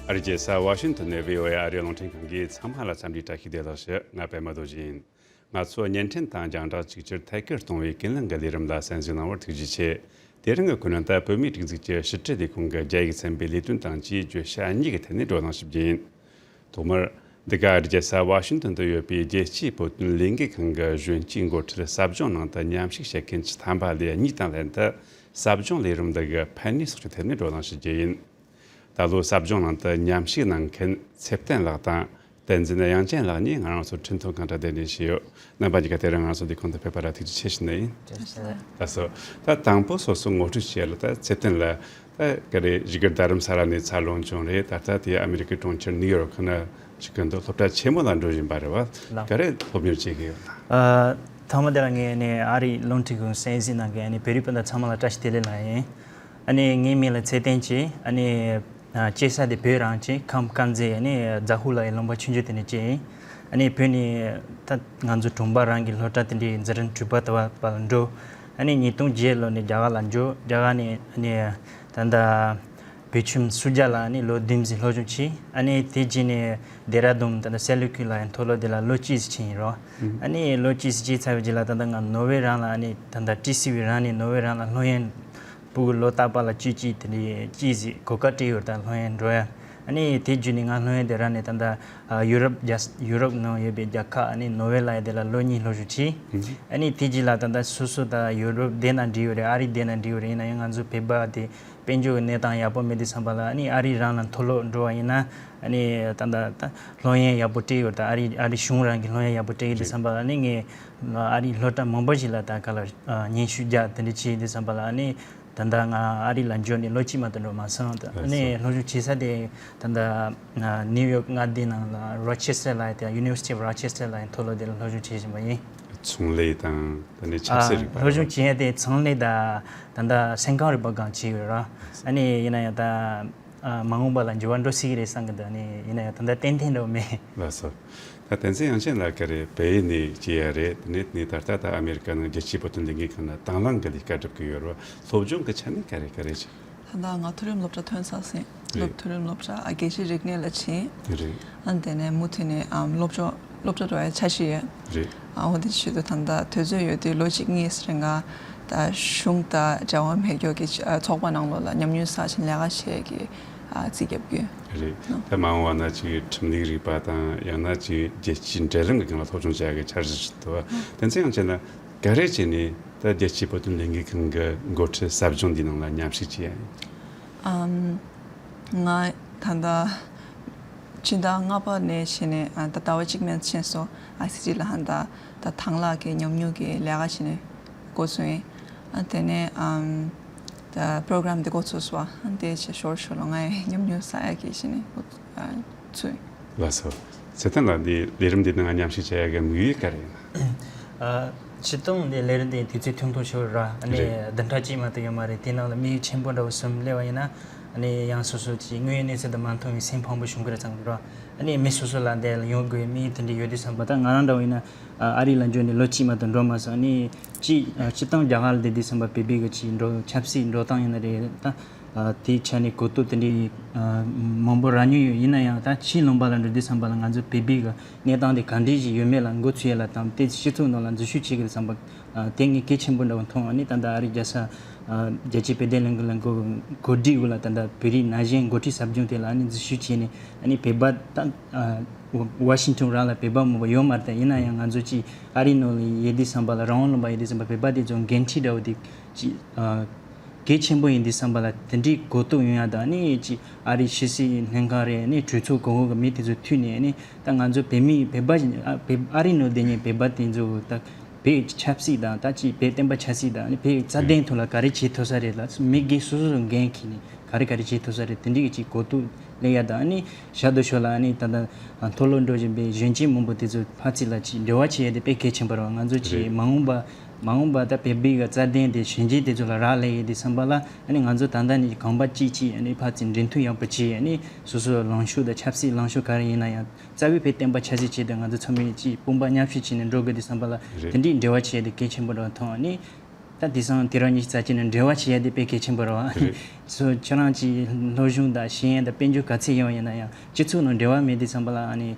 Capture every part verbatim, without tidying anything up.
ཨ་རིའི་རྒྱལ་ས་ཝ་ཤིང་ཏོན་ནས་བྷི་ཨོ་ཨེ་ཨ་རིའི་རླུང་འཕྲིན་ཁང་གིས་ཚང་མ་ལ་འཚམས་འདྲི་བཀྲ་ཤིས་བདེ་ལེགས་ཞུ། ང་པད་མ་རྡོ་རྗེ་ཡིན། ང་ཚོ་བརྙན་འཕྲིན་དང་རྒྱང་བསྒྲགས་གཅིག་གྱུར་ཐད་ཀར་གཏོང་བའི་ཀུན་གླེང་གི་ལས་རིམ་ལ་གསན་གཟིགས་གནང་བར་ཐུགས་རྗེ་ཆེ། དེ་རིང་གི་ཁོ་ན་ད་བོད་མིའི་སྒྲིག་འཛུགས་ཀྱི་ཕྱི་དྲིལ་ལས་ཁུངས་ཀྱི་རྒྱ་ཡིག་ཚན་པའི་ལས་དོན་དང་བཅས་བརྗོད་བྱ་གཉིས་ཀྱི་ཐད་ནས་བགྲོ་གླེང་ཞིབ་རྒྱུ་ཡིན། ཐོག་མར། འདི་ག་ཨ་རིའི་རྒྱལ་ས་ཝ་ཤིང་ཏོན་དུ་ཡོད་པའི་རྒྱལ་སྤྱིའི་བོད་དོན་ལས་འགུལ་ཁང་གི་གཞོན་སྐྱེས་འགོ་ཁྲིད་ཟབ་སྦྱོང་ནང་དུ་མཉམ་ཞུགས་བྱེད་མཁན་གྱི་ཐམ་པ་ལེ་གཉིས་དང་ལྷན་དུ། ཟབ་སྦྱོང་ལས་རིམ་འདི་གི་ཕན་ནུས་སོགས་ཀྱི་ཐད་ནས་བགྲོ་གླེང་ཞུ་རྒྱུ་ཡིན། ད་ལོ་ཟབ་སྦྱོང་ནང་དུ་མཉམ་ཞུགས་གནང་མཁན་ཚེ་བརྟན་ལགས་དང་བསྟན་འཛིན་དབྱངས་ཅན་ལགས་གཉིས་ང་རང་ཚོ་འཕྲིན་ཐོག་གང་དྲག་གདན་འདྲེན་ཞུས་ཡོད། རྣམ་པ་གཉིས་ཀ་དེ་རིང་ང་རང་ཚོ་འདིའི་ཁོངས་སུ་ཕེབས་པ་ལ་ཐུགས་རྗེ་ཆེ་ཞུ་ནི་ཡིན། ལགས་སོ། ད་དང་པོ་སོ་སོ་ངོ་སྤྲོད་བྱེད་ཡ་ལ་ད་ཚེ་བརྟན་ལགས། ད་ག་རེ་བཞུགས་སྒར་རྡ་རམ་ས་ལ་ནས་འཚར་ལོངས་བྱུང་རེད། ད་ལྟ་དེ་ཨ་མི་རི་ཀའི་གྲོང་ཁྱེར་ནིའུ་ཡོག་ཁ་ན་ཞིག་གི་འདུག་སློབ་གྲྭ་ཆེན་མོ་ལ་འགྲོ་བཞིན་པ་རེད་བ། ལགས། ག་རེ་སློབ་གཉེར་བྱེད་ཀྱི་ཡོད་ན། ཨ། ཐོག་མ་དེ་ལ་ངས་ནི་ཨ་རིའི་རླུང་འཕྲིན་ཁང་གསན་གཟིགས་གནང་མཁན་ཨ་ནི་བོད་རིགས་སྤུན་ཟླ་ཚང་མ་ལ་བཀྲ་ཤིས་བདེ་ལེགས་ལབ་ཡིན། ཨ་ནི་ངའི་མིང་ལ་ཚེ་བརྟན་ཅེས། ཨ་ནི་ཨ་སྐྱེས་ས་དེ་བོད་རང་ཅེས་ཁམས་དཀར་མཛེས་ཨ་ནི་རྫ་ཧུ་ལ་ཡི་ལུང་པ་ཆུང་ཆུང་དེ་ནས་སྐྱེས་ཡིན། ཨ་ནི་བོད་ནས་ད་ང་ཚོ་གྲོང་པ་རང་གི་སློབ་གྲྭ་དེ་འདྲའི་འཛིན་རིམ་དྲུག་པ་དང་པ་ལ་འགྲོ། ཨ་ནི་ཉིས་སྟོང་བརྒྱད་ལོ་ནས་རྒྱ་གར་ལ་འགྲོ། རྒྱ་གར་ནས་ཨ་ནི་ད་ལྟ་བོད་ཁྱིམ་སུ་ཇཱ་ལ་ནི་ལོ་བདུན་ཙམ་སློབ་སྦྱོང་བྱས། ཨ་ནི་དེ་རྗེས་ནས་ལྡེ་ར་ལྡུན་ད་ལྟ་སེ་ལུ་ཀུ་ལ་ཡང་མཐོ་སློབ་དེ་ལ་ལོ་གཅིག་ཙམ་བྱས་ཡིན་རོ། ཨ་ནི་ལོ་གཅིག་ཙམ་བྱས་ཚར་བའི་རྗེས་ལ་ད་ལྟ་ང་ནོར་ཝེ་རང་ལ་ཨ་ནི་ད་ལྟ་ཊི་སི་ཝི་རང་ནས་ནོར་ཝེ་རང་ལ་སློབ་ཡོན་ཕྲུ་གུ་ལོ་རྟག་པར་ལ་བཅུ་གཅིག་དེ་འདྲའི་གཅིག་ཙམ་གོ་སྐབས་སྤྲད་ཡོད། ད་སློབ་ཡོན་འགྲོ་ཡ། ཨ་ནི་དེ་བརྒྱུད་ནས་ང་སློབ་ཡོན་དེ་རག་ནས་ད་ལྟ་ཡུ་རོབ་རྒྱ་ཡུ་རོབ་ནང་ཡོད་པའི་རྒྱལ་ཁབ་ཨ་ནི་ནོར་ཝེ་ལ་ཡ་དེ་ལ་ལོ་གཉིས་སློབ་སྦྱོང་བྱས། ཨ་ནི་དེ་རྗེས་ལ་ད་ལྟ་སོ་སོ་ད་ཡུ་རོབ་སྡོད་ན་འགྲིག་ཡོད་རེད། ཨ་རི་སྡོད་ན་འགྲིག་ཡོད་རེད། ཡིན་ན་ཡང་ང་ཚོ་བོད་པ་དེ་དཔལ་འབྱོར་གྱི་གནས་སྟངས་ཡག་པོ་མེད་དུས་ཙམ་པ་ལ་ཨ་ནི་ཨ་རི་རང་ལ་མཐོ་སློབ་འགྲོ་བ་ཡིན་ན་ཨ་ནི་ད་ལྟ་ད་སློབ་ཡོན་ཡག་པོ་སྤྲད་ཡོད། ད་ཨ་རི་ཨ་རི་གཞུང་རང་གི་སློབ་ཡོན་ཡག་པོ་སྤྲད་ཡོད་དུས་ཙམ་པ་ལ་ཨ་ནི་ངས་ཨ་རི་སློབ་གྲྭ་མང་པོ་ཞིག་ལ་ད་ག་ལ་སྙན་ཞུ་རྒྱག་དེ་འདྲ་བྱས་དུས་ཙམ་པ་ལ་ཨ་ནི། ད་ལྟ་ང་ཨ་རི་ལ་འབྱོར་ནས་ལོ་གཅིག་མ་གཏོགས་འགྲོ་མ་སོང་། ད་ཨ་ནི་སློབ་སྦྱོང་བྱེད་ས་དེ་ད་ལྟ་ནིའུ་ཡོག་མངའ་སྡེའི་ནང་ལ་རོ་ཆེ་སི་ཊར་ལ་ཡ་དེ་University of Rochester ལ་ཡ་མཐོ་སློབ་དེ་ལ་སློབ་སྦྱོང་བྱེད་བཞིན་པ་ཡིན། ཚོང་ལས་དང་ད་ནི་ཆབ་སྲིད་རིག་པ་སློབ་སྦྱོང་བྱེད་ཡ་དེ་ཚོང་ལས་དང་ད་ལྟ་སེམས་ཁམས་རིག་པ་སྒང་བྱེད་ཡོད་ར། ཨ་ནི་ཡིན་ན་ཡང་ད་མ་འོངས་པ་ལ་འགྱུར་བ་འགྲོ་སྲིད་ཀྱི་རེད་བསམ་གི་འདུག་ཨ་ནི་ཡིན་ན་ཡང་ད་ལྟ་ཏན་ཏན་འགྲོ་མེད། ལགས་སོ། ད་བསྟན་འཛིན་དབྱངས་ཅན་ལགས་ག་རེ་བལ་ཡུལ་ནས་སྐྱེས་ཡ་རེད། དེ་ནས་ནས་ད་ལྟ་ད་ཨ་མེ་རི་ཀ་ནང་རྒྱལ་སྤྱིའི་བོད་དོན་ལས་འགུལ་ཁང་ནང་དང་བླངས་ཀྱི་ལས་ཀ་སྒྲུབ་ཀྱི་ཡོད་རེད། སློབ་སྦྱོང་གི་ཆ་ནས་ག་རེ་ག་རེ་བྱས། ད་ལྟ་ང་མཐོ་རིམ་སློབ་གྲྭ་ཐོན་ཚར་ཟིན། རེད། སློབ་མཐོ་རིམ་སློབ་གྲྭ་ཨ་དགེ་བཤེས་རིག་གནས་ལ་ཕྱིན། རེད། ཨ་དེ་ནས་མུ་མཐུད་ནས་ཨམ་སློབ་སྦྱོང་སློབ་གྲྭ་འགྲོ་ཡ་འཆར་གཞི་ཡོད། རེད། ཨ་འོ་དེ་ཆེད་དུ་ད་ལྟ་དུས་ཚོད་ཡོད་དུས་ལོ་གཅིག་གཉིས་རིང་ང་ད་གཞུང་དང་འབྲེལ་བ་མེད་ཀྱོག་གི་ཨ་ཚོགས་པ་ནང་ལོགས་ལ་ཉམས་མྱོང་བསགས་ཕྱིན་ལས་ཀ་བྱེད་ཀྱི་ཨ་རྩིས་རྒྱབ་ཀྱི་ཡོད། རེད། ད་མ་འོངས་པ་ན་ཅིག་ཁྲིམས་ལུགས་རིག་པ་དང་ཡང་ན་ཅིག་རྒྱལ་སྤྱིའི་འབྲེལ་ལམ་གྱི་སྒང་ལ་སློབ་སྦྱོང་བྱ་ཡ་གི་འཆར་གཞི་ཞིག་འདུག་དེ་ཚེ་ཡང་བྱས་ན་ག་རེ་བྱས་ནས་ད་རྒྱལ་སྤྱིའི་བོད་དོན་ལས་འགུལ་ཁང་གི་འགོ་ཁྲིད་ཟབ་སྦྱོང་འདིའི་ནང་ལ་མཉམ་ཞུགས་བྱས་ཡ་ཡིན། ཨམ། ང་ད་ལྟ་ཕྱི་ཟླ་ལྔ་པ་ནས་བྱས་ནས་ཨ་ད་ཟླ་བ་གཅིག་མན་ཕྱིན་སོང་། ཨ་སི་ཊི་ལ་ཧན་ད་ད་དང་བླངས་ཀྱི་ཉམས་མྱོང་གི་ལས་ཀ་བྱས་ནས་འགོ་བཙུགས་ཡིན། ཨ་དེ་ནས་ཨམ་ད་པོ་རོ་གྷ་རམ་འདི་འགོ་ཚུགས་སོང་། ཨ་དེ་བྱས་ཞོར་ཞོར་ལ་ང་ཡི་ཉམས་མྱོང་བསགས་ཡ་གི་བྱས་ནས་འགོ་ཚུགས་ཡིན། ལགས་སོ། ཚེ་བརྟན་ལགས་འདི་ལས་རིམ་འདི་ནང་མཉམ་ཞུགས་བྱ་ཡ་གི་དམིགས་ཡུལ་ག་རེ་ཡིན་ན། ཨ་སྤྱིར་བཏང་འདི་ལས་རིམ་འདི་དུས་ཚོད་ཐུང་ཐུང་ཞིག་རེད། ཨ་ནི་རེད། བདུན་ཕྲག་གཅིག་མ་གཏོགས་ཡོད་མ་རེད། དེའི་ནང་ལ་དམིགས་ཡུལ་ཆེན་པོ་འདྲ་བོ་གསུམ་སླེབས་པ་ཡིན་ན་ཨ་ནི་ཡང་སོ་སོ་ཅིག་དངོས་ཡོད་གནས་ཚུལ་དང་མ་མཐུན་པའི་སེམས་ཕམ་པོ་བྱུང་གི་རེད་བསམ་གི་རེད། ཨ་ནི་མི་སོ་སོ་ལ་འདི་ལ་ཡོང་དགོས་པའི་དམིགས་ཡུལ་དེ་འདྲ་ཡོད་དུས་ཙམ་པ། ད་ང་རང་འདྲ་བོ་ཡིན་ན་ཨ་རི་ལ་འབྱོར་ནས་ལོ་གཅིག་མ་གཏོགས་འགྲོ་མ་སོང་། ཨ་ནི་ཅིག་ཨ་སྤྱིར་བཏང་རྒྱ་གར་ལ་བསྡད་དུས་ཙམ་པ་བོད་པའི་གི་ཅིག་འགྲོ་ཆབ་སྲིད་འགྲོ་སྟངས་ཡིན་ན་རེད། ད་ཨ་དེའི་ཆ་ནས་གོ་རྟོགས་དེ་འདྲའི་ཨ་མང་པོ་རག་མྱོང་ཡོད། ཡིན་ན་ཡང་ད་ཕྱིའི་ལུང་པ་ལ་འགྲོ་དུས་ཙམ་པ་ལ་ང་ཚོ་བོད་པའི་གི་གནས་སྟངས་དེ་ག་འདྲ་ཞིག་ཡོད་མེད་ལ་འགོ་ཚུགས་ཡ་ལ་དང་དེ་སྤྱི་ཚོགས་ནང་ལ་འཛུལ་ཞུགས་བྱེད་དགོས་བསམ་པ། ཨ་དེ་ངས་གལ་ཆེན་པོ་འདྲ་བོ་མཐོང་། ཨ་ནི་ད་ལྟ་ཨ་རི་རྒྱལ་ས་ཨ་རྒྱལ་སྤྱིའི་བོད་དོན་ལས་འགུལ་ལ་འགོ་འགོ་ཁྲིད་འོག་ལ་ད་ལྟ་བོད་རིགས་ན་གཞོན་འགོ་ཁྲིད་ཟབ་སྦྱོང་དེ་ལ་ཨ་ནི་འཛུལ་ཞུགས་བྱས་ནས་ཨ་ནི་བོད་པ་ད་ཨ་ཝ་ཤིང་ཊོན་རང་ལ་བོད་པ་མང་པོ་ཡོད་མ་རེད། ད་ཡིན་ན་ཡང་ང་ཚོ་ཅིག་ཨ་རི་ནང་ལ་ཡོད་དུས་ཙམ་པ་ལ་རང་དབང་ལུང་པ་ཡོད་དུས་ཙམ་པ་བོད་པ་དེ་ཚོ་འགན་འཁྲི་འདྲ་བོ་དེ་ཅིག་ཨ་གལ་ཆེན་པོ་ཡིན་དུས་ཙམ་པ་ལ་དེ་འདྲའི་གོ་རྟོགས་ཡོང་ཡ་དང་། ཨ་ནི་ཅིག་ཨ་རིའི་ཕྱི་སྲིད་ལྷན་ཁང་རེད། ཨ་ནི་གྲོས་ཚོགས་གོང་འོག་གི་མི་དེ་ཚོ་མཐུད་ནས་ཨ་ནི་ད་ང་ཚོ་བོད་མི་བོད་པ་ཨ་བོད་ཨ་རི་ནང་བསྡད་མཁན་བོད་པ་དེ་ཚོ་ད་བོད་ཆབ་སྲིད་དང་ད་ཅིག་བོད་བསྟན་པ་ཆབ་སྲིད་དང་ཨ་ནི་བོད་རྩ་དོན་ཐོག་ལ་ག་རེ་བྱེད་ཐུབ་ས་རེད་ལ། མི་སྒེར་སོ་སོ་སོ་འགན་འཁྱེར་ནས་ག་རེ་ག་རེ་བྱེད་ཐུབ་ས་རེད། དེ་འདྲའི་ཅིག་གོ་རྟོགས་སླེབས་ཡ་དང་། ཨ་ནི་ཞར་དུ་ཞོར་ལ་ཨ་ནི་ད་ལྟ་མཐོ་སློབ་འགྲོ་བཞིན་པའི་གཞོན་སྐྱེས་མང་པོ་དེ་ཚོ་ཕར་ཚུར་ལ་ཅིག་འབྲེལ་བ་བྱེད་ཡ་དེ་དཔེ་གལ་ཆེན་པོ་རེད། ང་ཚོ་ཅིག་རེད། མ་འོངས་པ་མ་འོངས་པ་ད་བོད་པའི་གི་རྩ་དོན་དེ་གཞོན་སྐྱེས་དེ་ཚོ་ལ་རག་ལས་ཡོད་དུས་ཙམ་པ་ལ། ཨ་ནི་ང་ཚོ་ད་ལྟ་ནས་གང་པ་གཅིག་གཅིག་ཨ་ནི་ཕར་ཚུར་འབྲེལ་མཐུད་ཡག་པོ་བྱས། ཨ་ནི་སོ་སོའི་ལངས་ཕྱོགས་དང་ཆབ་སྲིད་ལངས་ཕྱོགས་ག་རེ་ཡིན་ན་ཡང་རྩ་བའི་བོད་བསྟན་པ་ཆབ་སྲིད་ཆེད་དུ་ང་ཚོ་ཚང་མས་ཅིག་དཔུང་པ་མཉམ་གཤིབ་བྱས་ནས་འགྲོ་དགོས་དུས་ཙམ་པ་ལ། རེད། དེ་འདྲའི་འབྲེལ་བ་བྱས་ཏེ་གལ་ཆེན་པོ་འདྲ་མཐོང་། ཨ་ནི་ ད་དེང་སང་དུས་རབས་ཉི་ཤུ་རྩ་གཅིག་ནང་འབྲེལ་བ་བྱེད་ཡ་དེ་དཔེ་གལ་ཆེན་པོ་རེད་བ། རེད། སོ་ཁྱོད་རང་གི་སློབ་སྦྱོང་དང་ཤེས་ཡོན་དང་དཔལ་འབྱོར་ག་ཚད་ཡོད་ཡིན་ན་ཡང་སྤྱི་ཚོགས་ནང་འབྲེལ་བ་མེད་དུས་ཙམ་པ་ལ་ཨ་ནི་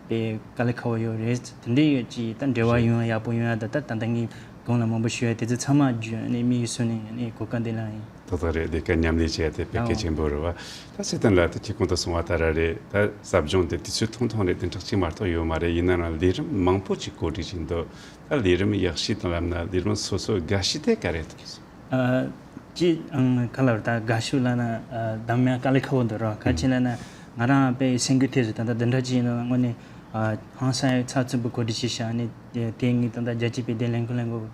དཔེ་དཀའ་ལས་ཁག་པོ་ཡོད་རེད། དེ་འདྲའི་ཡོད་ཀྱི་ད་འབྲེལ་བ་རེད། ཡོང་ཡག་པོ་ཡོང་ཡ་ད་ད་ད་ལྟ་ངས་གོང་ལ་མང་པོ་ཞུ་ཡ་དེ་ཚོ་ཚང་མ་བརྒྱུད་ནས་དམིགས་ཡུལ་བཟུང་ནས་ནས་གོ་སྐབས་འདི་ལ་ཡིན། ཏག་ཏག་རེད། དེ་ག་མཉམ་ལས་བྱས་ཏེ་དཔེ་གལ་ཆེན་པོ་རེད་བ། ད་སྲིད་དོན་ལ་ད་ཁྱེད་གོང་དུ་གསུངས་པ་ལྟར་རེད། ད་ཟབ་སྦྱོང་དེ་དུས་ཚོད་ཐུང་ཐུང་རེད། བདུན་ཕྲག་གཅིག་མ་གཏོགས་ཡོད་མ་རེད། ཡིན་ན་རང་ལས་རིམ་མང་པོ་ཅིག་གོ་སྒྲིག་བྱས་འདུག་ད་ལས་རིམ་ཡག་ཤོས་དང་ལབ་ན་ལས་རིམ་སོ་སོ་དགའ་ཤོས་དེ་ག་རེ་འདུག་ཨ། ཅི་ཨང་ག་ལ་བར་ད་དགའ་ཤོས་ལབ་ན་ཨ་གདམ་ཡ་དཀའ་ལས་ཁག་པོ་འདུག་རོགས་ག་ཅི་ལབ་ན་ང་རང་དཔེ་སེམས་འགུལ་ཐེབས་སུ་ད་ལྟ་འདི་འདྲ་ཅིག་ཡིན་ན་དངོས་གནས་ཨ་ཧང་སང་ཡ་ཚགས་ཚུད་པོ་གོ་སྒྲིག་བྱས་ཤག་ཨ་ནི་དེ་ངས་ད་ལྟ་རྒྱལ་སྤྱིའི་དཔེ་དེབ་ལས་འགུལ་ལས་འགུལ་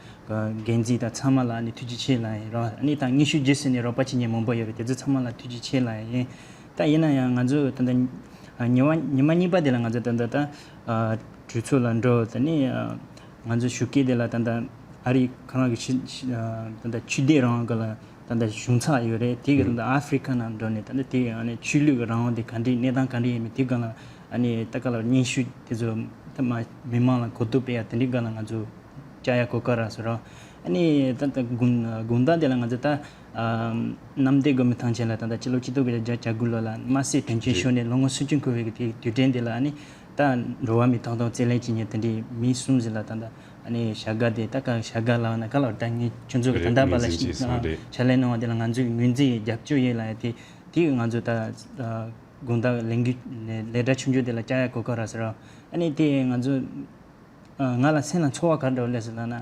གི་འགན་འཛིན་དང་ཚང་མ་ལ་ཨ་ནི་ཐུགས་རྗེ་ཆེ་ལབ་ཡིན་རོགས། ཨ་ནི་ད་སྙན་ཞུ་རྗེས་སུ་ནས་རོགས་པ་བྱེད་མཁན་མང་པོ་ཡོད་རེད། དེ་ཚོ་ཚང་མ་ལ་ཐུགས་རྗེ་ཆེ་ལབ་ཡིན། ད་ཡིན་ན་ཡང་ང་ཚོ་ད་ལྟ་ཉི་མ་ཉི་མ་གཉིས་པ་དེ་ལ་ང་ཚོ་ད་ལྟ་ད་གྲོས་ཚོགས་ལ་འགྲོ། དེ་ནས་ང་ཚོ་ཞོགས་ཀས་དེ་ལ་ད་ལྟ་ཨ་རི་ཁོ་རང་གི་ཕྱི་ད་ལྟ་ཆོས་དད་རང་དབང་གི་ལ་ད་ལྟ་གཞུང་ཚབ་ཡོད་རེད། དེ་གི་ད་ལྟ་ཨ་ཧྥི་རི་ཀ་ནང་འགྲོ་ནས་ད་ལྟ་དེ་ཨ་ནི་ཆོས་ལུགས་ཀྱི་རང་དབང་དེ་ག་འདྲའི་གནས་སྟངས་ག་འདྲ་ཡིན་མིན་དེ་སྒང་ལ་ཨ་ནི་ད་ག་ལ་སྙན་ཞུ་དེ་ཚོ་ད་མ་མི་མང་ལ་གོ་བསྡུར་སྤེལ་ཡ་དེ་འདྲའི་སྒང་ལ་ང་ཚོ་བཅར་ཡ་གོ་སྐབས་རག་སོང་རོགས། ཨ་ནི་ད་ལྟ་དགོང་དགོང་དག་དེ་ལ་ང་ཚོ་ད་ཨ་གནམ་བདེ་སྒོ་མོ་ཐང་ཆེན་ལ་ད་ལྟ་སྤྱི་ལོ་གཅིག་སྟོང་དགུ་བརྒྱ་བརྒྱད་ཅུ་གྱ་དགུ་ལོ་ལ་དམར་གསོད་དོན་རྐྱེན་ཤོར་ནས་ལོ་ངོ་སུམ་ཅུ་འཁོར་བའི་དེ་དུས་དྲན་དེ་ལ་ཨ་ནི་ད་འགྲོ་བ་མིའི་ཐོབ་ཐང་རྩོད་ལེན་བྱེད་མཁན་དེ་འདྲའི་མི་གསུམ་ཞིག་ལ་ད་ལྟ་ཨ་ནི་བྱ་དགའ་དེ་ད་ག་བྱ་དགའ་ལབ་ན་ག་ལ་ད་ངས་ཁྱོད་ཚོ་གི་ད་ལྟ་བར་ལ་ཕྱག་ལས་གནང་བ་དེ་ལ་ང་ཚོའི་ངོས་འཛིན་རྒྱབ་སྐྱོར་ཡོད་ལབ་ཡ་དེ་དེ་ང་ཚོ་ད་དགོང་དག་ལས་འགུལ་ལས་གྲྭ་ཆུང་ཆུང་དེ་ལ་བཅར་ཡ་གོ་སྐབས་རག་ཟེར་རོགས། ཨ་ནི་དེ་ང་ཚོ་ང་ལ་སེམས་ལ་ཚོར་བ་ག་འདྲ་སླེབས་སོང་ལབ་ན།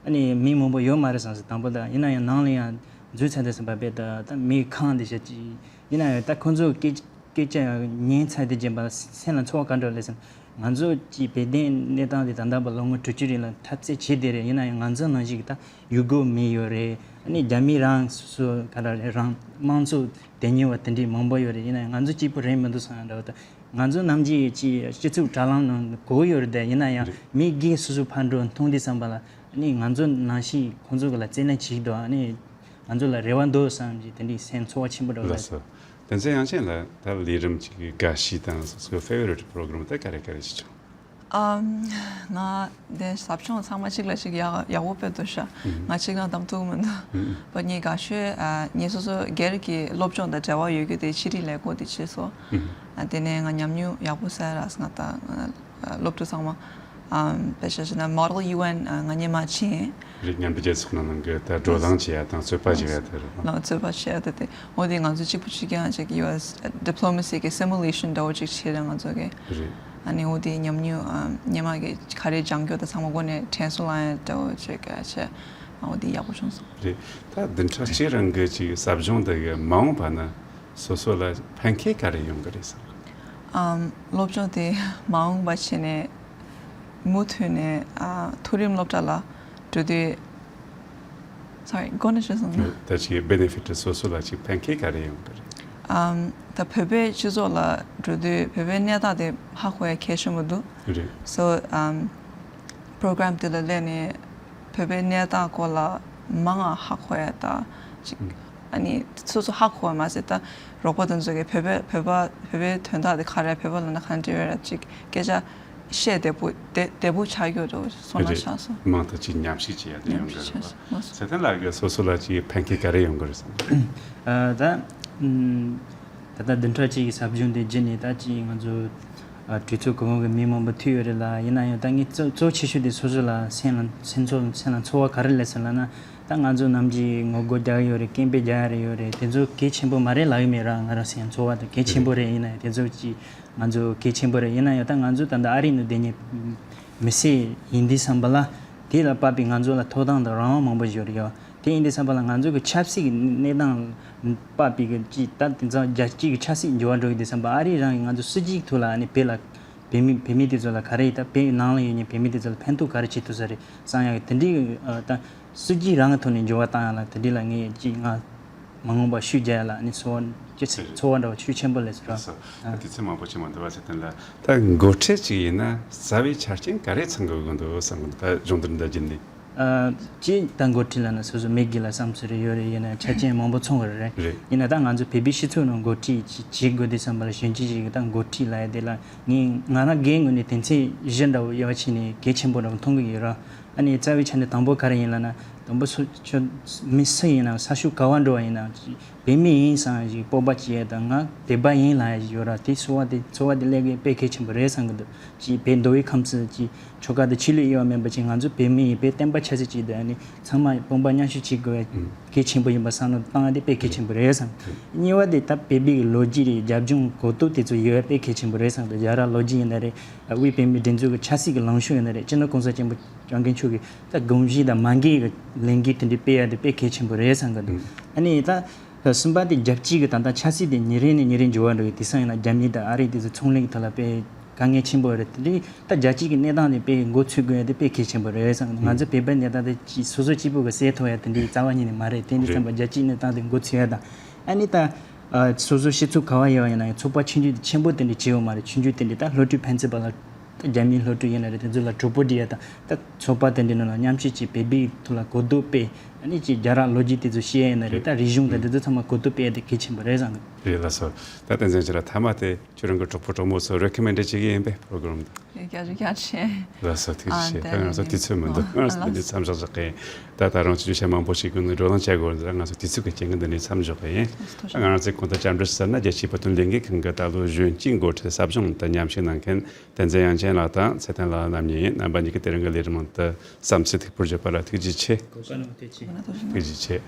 ཨ་ནི་མི་མང་པོ་ཡོད་མ་རེད་བསམ་སོང་དང་པོ་དང་། ཡིན་ན་ཡང་ནང་ལ་ཡང་འཛུལ་ཚར་དུས་ཙམ་པ་དཔེ་ད་ད་མི་གང་དེ་ཞེ་ཅིག་ཡིན་ན་ཡང་ད་ཁོང་ཚོ་སྐད་སྐད་ཆ་ཡང་ཉན་ཚར་དུས་རྗེས་པ་སེམས་ལ་ཚོར་བ་ག་འདྲ་སླེབས་སོང་། ང་ཚོ་གི་བོད་དོན་གནས་སྟངས་དེ་ད་ལྟ་བར་ལོ་ངོ་དྲུག་ཅུ་རིང་ལ་འཐབ་རྩོད་བྱས་བསྡད་རེད། ཡིན་ན་ཡང་ང་ཚོ་ནང་བཞིན་གྱི་ད་ཡུལ་སྐོར་མི་ཡོད་རེད། ཨ་ནི་རྒྱ་མི་རང་སོ་སོ་ག་རེ་རེད། རང་དམངས་གཙོ་དོན་གཉེར་བ་དེ་འདྲའི་མང་པོ་ཡོད་རེད། ཡིན་ན་ཡང་ང་ཚོ་གཅིག་པུ་རེད་མི་འདུག་བསམ་ཡ་འདྲ་བོ་དང་། ང་ཚོ་ནམ་རྒྱུན་ཅིག་སྤྱི་ཚོགས་དྲ་ལམ་ནང་གོ་ཡོད་རེད་དེ། ཡིན་ན་ཡང་རེད། མི་སྒེར་སོ་སོ་ཕར་འགྲོ་མཐོང་དུས་ཙམ་པ་ལ་ནི་ང་ཚོ་ནང་བཞིན་ཁོང་ཚོ་གི་ལ་རྩོད་ལེན་བྱེད་ཀྱི་འདུག་ཨ་ནི་ང་ཚོ་ལ་རེ་བ་འདུག་བསམ་གྱི་དེ་འདྲའི་སེམས་ཚོར་བ་ཆེན་པོ་འདྲ་བོ་ལགས་ལ། སོ། དེ་ཚེ་དབྱངས་ཅན་ལགས་ད་ལས་རིམ་གཅིག་གི་དགའ་ཤོས་དང་སོ་སོའི་ཕེ་ཝ་རི་ཊི་པོ་རོ་གྷ་རམ་དེ་ག་རེ་ག་རེ་ཞིག་བྱུང་། ཨམ། ང་དེ་ཟབ་སྦྱོང་ཚང་མ་གཅིག་ལ་གཅིག་ཡག་ཡག་པོ་དཔེ་འདུག་ཤག་ཨུམ། ང་གཅིག་རང་བདམས་ཐུབ་མི་འདུག་ཨུམ། བ་ངའི་དགའ་ཤོས་ཨ་ངས་སོ་སོ་སྒེར་གྱི་སློབ་སྦྱོང་དང་འབྲེལ་བ་ཡོད་རྒྱུ་དེ་ཕྱི་རིགས་ལས་ཁུངས་དེ་བྱས་སོང་། ཨུམ། ཨ་དེ་ནས་ང་ཉམས་མྱོང་ཡག་པོ་བསགས་རག་སོང་། ང་ད་ང་སློབ་ཕྲུག་ཚང་མ་ཨམ་དཔེ་ཆ་བཞག་ན་Model UN ཨ་ང་སྔོན་མ་ཕྱིན། རིགས་མཉམ་འབྲེལ་རྒྱལ་ཚོགས་ནང་གི་ད་བགྲོ་གླེང་བྱེད་ཡ་དང་རྩོད་པ་བྱེད་ཡ་དེ་རེད། ལགས་རྩོད་པ་བྱེད་ཡ་དེ་དེ་འོ་དེ་ང་ཚོ་གཅིག་པུ་གཅིག་རྐྱང་ཅིག་ཡོད། Diplomacy གི་simulation འདྲ་བོ་ཅིག་བྱས་རེད་ང་ཚོ་གི། རེད། ཨ་ནི་འོ་དེ་ཉམས་མྱོང་ཨ་སྔོན་མ་གི་ག་རེ་སྦྱང་རྒྱུ་དང་ཚང་མ་སྒོ་ནས་དྲན་གསོ་བླང་ཡ་འདྲ་བོ་ཅིག་བྱས། འོ་དེ་ཡག་པོ་བྱུང་སོང་། རེད། ད་བདུན་ཕྲག་གཅིག་རིང་གི་ཅིག་ཟབ་སྦྱོང་དེ་གི་མ་འོངས་པ་ན་སོ་སོ་ལ་ཕན་ཁེ་ག་རེ་ཡོང་གི་རེད་བསམ། ཨམ་སློབ་སྦྱོང་དེ་མ་འོངས་པ་བྱས་ནས་མུ་མཐུད་ནས་ཨ་མཐོ་རིམ་སློབ་གྲྭ་ལ་འགྲོ་དུས། Sorry། མགོ་ནས་བཤད་སོང་ན། ད་ཅིག་benefit སོ་སོ་ལ་ཅིག་ཕན་ཁེ་ག་རེ་ཡོང་གི་རེད། ཨམ་ད་བོད་པའི་སྤྱི་ཚོགས་ལ་འགྲོ་དུས་བོད་པའི་གནས་སྟངས་དེ་ཧ་གོ་ཡ་གལ་ཆེན་པོ་འདུག་རེད། So ཨམ་program དེ་ལ་སླེབས་ནས་བོད་པའི་གནས་སྟངས་སྐོར་ལ་མང་ང་ཧ་གོ་ཡ་ད་ཅིག་ཨ་ནི་སོ་སོ་ཧ་གོ་བ་མ་ཟད་ད་རོགས་པ་དེ་ཚོ་གིས་བོད་པའི་བོད་པ་བོད་པའི་དོན་དག་དེ་ག་རེ། བོད་པ་ལབ་ན་ག་འདྲ་ཡོད་རེད། ཅིག་སྐད་ཆ་བཤད་བདེ་པོ་བདེ་བདེ་པོ་ཆགས་ཡོད་འགྲོ་སོང་ན་རེད། ཆགས་སོང་། མང་དུ་ཅིག་ཉམས་ཞིབ་བྱེད་ཡ་དེ་ཡོང་གི་རེད་པ། ཉམས་ཞིབ་བྱེད་ཡ། ཚེ་བརྟན་ལགས་ཀྱིས་སོ་སོ་ལ་ཅིག་ཕན་ཁེ་ག་རེ་ཡོང་གི་རེད་བསམ། ཨ་ད་ཨམ་ད་ལྟ་བདུན་ཕྲག་གཅིག་གི་ཟབ་སྦྱོང་དེ་བརྒྱུད་ནས་ད་ཅིག་ང་ཚོ་ཨ་གྲོས་ཚོགས་གོང་འོག་གི་མི་མང་པོ་ཐུག་ཡོད་རེད་ལ། ཡིན་ན་ཡང་ད་ངས་གཙོ་གཙོ་ཆེ་ཤོས་དེ་སོ་སོ་ལ་སེམས་ལ་སེམས་ཚོར་སེམས་ལ་ཚོར་བ་ག་རེ་སླེབས་སོང་ལབ་ན། ད་ང་ཚོ་ནམ་རྒྱུན་ངོ་རྒོལ་རྒྱག་གི་ཡོད་རེད། སྐད་འབོད་རྒྱག་ཡ་རེ་ཡོད་རེད། དེ་ཚོ་གལ་ཆེན་པོ་མ་རེད་ལབ་ཀྱི་མེད་ར། ང་རང་སེམས་ཚོར་བ་དང་གལ་ཆེན་པོ་རེད། ཡིན་ན་ཡང་དེ་ཚོ་ཅིག་ང་ཚོ་གལ་ཆེན་པོ་རེད། ཡིན་ན་ཡང་ད་ང་ཚོ་ད་ལྟ་ཨ་རི་ནང་བསྡད་མཁན་མི་སེར་ཡིན་དུས་ཙམ་པ་ལ་དེ་ལ་དཔག་པའི་ང་ཚོ་ལ་ཐོབ་ཐང་དང་རང་དབང་མང་པོ་ཞིག་ཡོད་རེད་ཡ། དེ་ཡིན་དུས་ཙམ་པ་ལ་ང་ཚོ་གི་ཆབ་སྲིད་ཀྱི་གནས་སྟངས་དཔག་པའི་གི་ཅིག་ད་དེང་སང་རྒྱལ་སྤྱི་གི་ཆབ་སྲིད་འགྱུར་བ་འགྲོ་གི་དུས་ཙམ་པ་ཨ་རི་རང་གི་ང་ཚོ་སྲིད་ཇུས་ཀྱི་ཐོག་ལ་ཨ་ནི་བོད་ལ་བོད་མི་བོད་མི་དེ་ཚོ་ལ་ག་རེ་ཡིན། ད་བོད་ནང་ལ་ཡོད་མཁན་བོད་མི་དེ་ཚོ་ལ་ཕན་ཐོགས་ག་རེ་བྱེད་ཐུབ་ས་རེད་བསམ་ཡག་གི་དེ་འདྲའི་ཨ་ད་སྲིད་ཇུས་རང་གི་ཐོག་ནས་འགྱུར་བ་བཏང་ཡག་ལ་དེ་འདྲའི་ལ་ངས་ཅིག་ང་མ་འོངས་པ་ཤུགས་རྒྱག་ཡག་ལ་ཨ་ནི་ཚོར་བ་ཅི་ཚོར་བ་འདྲ་བ་ཤུགས་ཆེན་པོ་སླེབས་སོང་། ལགས་སོ། ཨ། དུས་ཚོད་མང་པོ་ཅིག་མ་འདུག་པ། ཚེ་བརྟན་ལགས། ད་འགོ་ཁྲིད་ཅིག་ཡིན་ན་རྩ་བའི་ཆ་རྐྱེན་ག་རེ་ཚང་དགོས་ཀྱི་འདུག་བསམ་གྱི་འདུག་ད་སྦྱོང་བརྡར་འདི་བརྒྱུད་ནས། ཨ། གཅིག་ད་འགོ་ཁྲིད་ལབ་ན་སོ་སོ་མི་སྒེར་ལ་བསམ་ཚུལ་རེ་ཡོད་རེད། ཡིན་ན་ཆ་རྐྱེན་མང་པོ་ཚང་དགོས་རེད། རེད། ཡིན་ན་ད་ང་ཚོ་བོད་པའི་སྤྱི་ཚོགས་ནང་འགོ་ཁྲིད་ཅིག་བྱེད་དགོས་དུས་ཙམ་པ་ལ་གཞོན་སྐྱེས་ཅིག་གིས་ད་འགོ་ཁྲིད་ལབ་ཡ་དེ་ལ་ངས་ང་རང་སྒེར་ངོས་ནས་དོན་ཚན་བཞི་འདྲ་བོ་དབྱེ་བ་ཕྱེ་ནས་གལ་ཆེན་པོ་འདྲ་བོ་མཐོང་གི་ཡོད་ར། ཨ་ནི་རྩ་བའི་ཆ་ནས་དང་པོ་ག་རེ་ཡིན་ལབ་ན། ད་ དང་པོ་སུ་ཁྱོད་མི་སུ་ཡིན་ནའང་ས་ཤུགས་ག་བ་འགྲོ་བ་ཡིན་ནའང་ཅིག་བོད་མི་ཡིན་བསམ་ཞིག་སྤོབས་པ་སྐྱེ་ཡ་དང་ང་བོད་པ་ཡིན་ལབ་ཡ་ཞིག་ཡོད་ར། དེ་ཚོར་བ་དེ་ཚོར་བ་དེ་སླེབས་ཡ་དཔེ་གལ་ཆེན་པོ་རེད་བསམ་གི་འདུག་ཅིག་བོད་མདོ་དབུས་ཁམས་སུ་ཅིག་ཆོལ་ཁ་དང་ཆོས་ལུགས་དབྱེ་བ་མེད་པ་ཅིག་ང་ཚོ་བོད་མི་ཡིན་པའི་བསྟན་པ་ཆབ་སྲིད་ཅིག་དང་ཨ་ནི་ཚང་མ་དཔུང་པ་མཉམ་གཤིབ་བྱེད་དགོས་པ་གལ་ཆེན་པོ་ཡིན་པ་བསམ་བློ་བཏང་ཡ་དེ་དཔེ་གལ་ཆེན་པོ་རེད་བསམ། གཉིས་པ་དེ་ད་བོད་པའི་གི་ལོ་རྒྱུས་རེད། རྒྱབ་ལྗོངས་གོ་རྟོགས་དེ་ཚོ་ཡོད་པ་དཔེ་གལ་ཆེན་པོ་རེད་བསམ་གི་འདུག་རྒྱལ་རབས་ལོ་རྒྱུས་ཡིན་ན་རེད། དབུས་བོད་མིའི་སྒྲིག་འཛུགས་ཀྱི་ཆབ་སྲིད་ཀྱི་ལངས་ཕྱོགས་ཡིན་ན་རེད། སྤྱི་ནོར་གོང་ས་སྐྱབས་མགོན་ཆེན་པོ་མཆོག་གིས་ད་དགོངས་གཞི་དང་མ་འགལ་གྱི་ལས་འགུལ་དེ་འདྲའི་སྤེལ་ཡ་དེ་དཔེ་གལ་ཆེན་པོ་རེད་བསམ་གི་འདུག་ཨ་ནི་ད་གསུམ་པ་དེ་རྒྱལ་སྤྱི་གི་ད་ལྟ་ཆབ་སྲིད་དེ་ཉིན་རེ་ནས་ཉིན་རེ་འགྱུར་བ་འགྲོ་གི། དེང་སང་ཡིན་ན་རྒྱ་མི་དང་ཨ་རི་དེ་ཚོ་ཚོང་ལས་ཀྱི་ཐོག་ལ་དཔེ་དཀའ་ངལ་ཆེན་པོ་རེད། དེ་འདྲའི་ད་རྒྱལ་སྤྱི་གི་གནས་སྟངས་དེ་དཔེ་མགོ་ཚོས་དགོས་ཡ་དེ་དཔེ་གལ་ཆེན་པོ་རེད་བསམ་གི་འདུག་ང་ཚོ་བོད་པའི་གནས་སྟངས་དེ་ཅིག་སོ་སོ་གཅིག་པུ་གི་སེལ་ཐུབ་ཡ་དེ་འདྲའི་རྩ་བ་ཉིད་ནས་མ་རེད། དེ་འདྲ་བསམ་པ་རྒྱལ་སྤྱིའི་གནས་སྟངས་དེ་མགོ་ཚོས་ཡ་དང་ཨ་ནི་ད་ཨ་སོ་སོ་སྤྱི་ཚོགས་ག་བ་ཡོད་ཡིན་ན་ཡང་ཚོགས་པ་ཆུང་ཆུང་དེ་ཆེན་པོ་དེ་འདྲ་བྱེད་ཡོད་མ་རེད། ཆུང་ཆུང་དེ་འདྲ་ད་སློབ་ཕྲུག་ཕན་ཚུན་བར་ལ་ད་རྒྱ་མིའི་སློབ་ཕྲུག་ཡིན་ན་རེད། དེ་ཚོ་ལ་གྲོགས་པོ་སྒྲིག་ཡ་དང་ད་ཚོགས་པ་དེ་འདྲའི་ནང་ལ་མཉམ་ཞུགས་ཀྱིས་བོད་པའི་ཐོག་ལ་གོ་རྟོགས་སྤེལ། ཨ་ནི་ཅིག་རྒྱལ་རབས་ལོ་རྒྱུས་དེ་ཚོ་ཤེས་ཡ་ཡིན་ན་རེད། ད་རིག་གཞུང་དང་དེ་ཚོ་ཚང་མ་གོ་རྟོགས་སྤེལ་ཡ་དེ་གལ་ཆེན་པོ་རེད་བསམ་གི། རེད་ལགས་སོ། ད་བསྟན་འཛིན་ཁྱེད་རང་མཐའ་མ་དེ་ཁྱོད་རང་གི་གྲོགས་པོ་གྲོགས་མོ་ཚོ་རེ་ཁོ་མེན་ཌི་བྱེད་ཀྱི་ཡིན་པས་པྲོ་གྷ་རམ་དེ། ཡ་རྒྱ་ཆེ། ལགས་སོ། ཐུགས་རྗེ་ཆེ། ཨ་ད་ང་ཚོ་དུས་ཚོད་མི་འདུག་ཨ་ང་ཚོ་འདི་ནས་མཚམས་བཞག་བཞག་གི་ཡིན། ད་ད་རང་ཚོ་ཆུ་ཤ་མང་པོ་ཞིག་གི་ནས་བགྲོ་གླེང་བྱ་དགོས་རེད། ང་ཚོ་དུས་ཚོད་ཀྱི་རྐྱེན་གྱིས་འདི་ནས་མཚམས་འཇོག་གི་ཡིན། ཨ་ང་རང་ཚོའི་གོང་དུ་བཅར་འདྲི་ཞུ་ས་ན་རྒྱལ་སྤྱིའི་བོད་དོན་ལས་འགུལ་ཁང་གི་ད་ལོ་གཞོན་སྐྱེས་འགོ་ཁྲིད་ཟབ་སྦྱོང་དུ་མཉམ་ཞུགས་གནང་མཁན་བསྟན་འཛིན་དབྱངས་ཅན་ལགས་དང་ཚེ་བརྟན་ལགས་རྣམ་གཉིས་ཡིན། རྣམ་པ་གཉིས་ཀྱིས་དེ་རིང་གི་ལས་རིམ་ནང་དུ་བསམ་ཚུལ་ཐུགས་ཕུལ་བྱས་པ་ལ་ཐུགས་རྗེ་ཆེ། གོ་སྐབས་གནང་བ་ཐུགས་རྗེ་ཆེ། ཐུགས་རྗེ་ཆེ།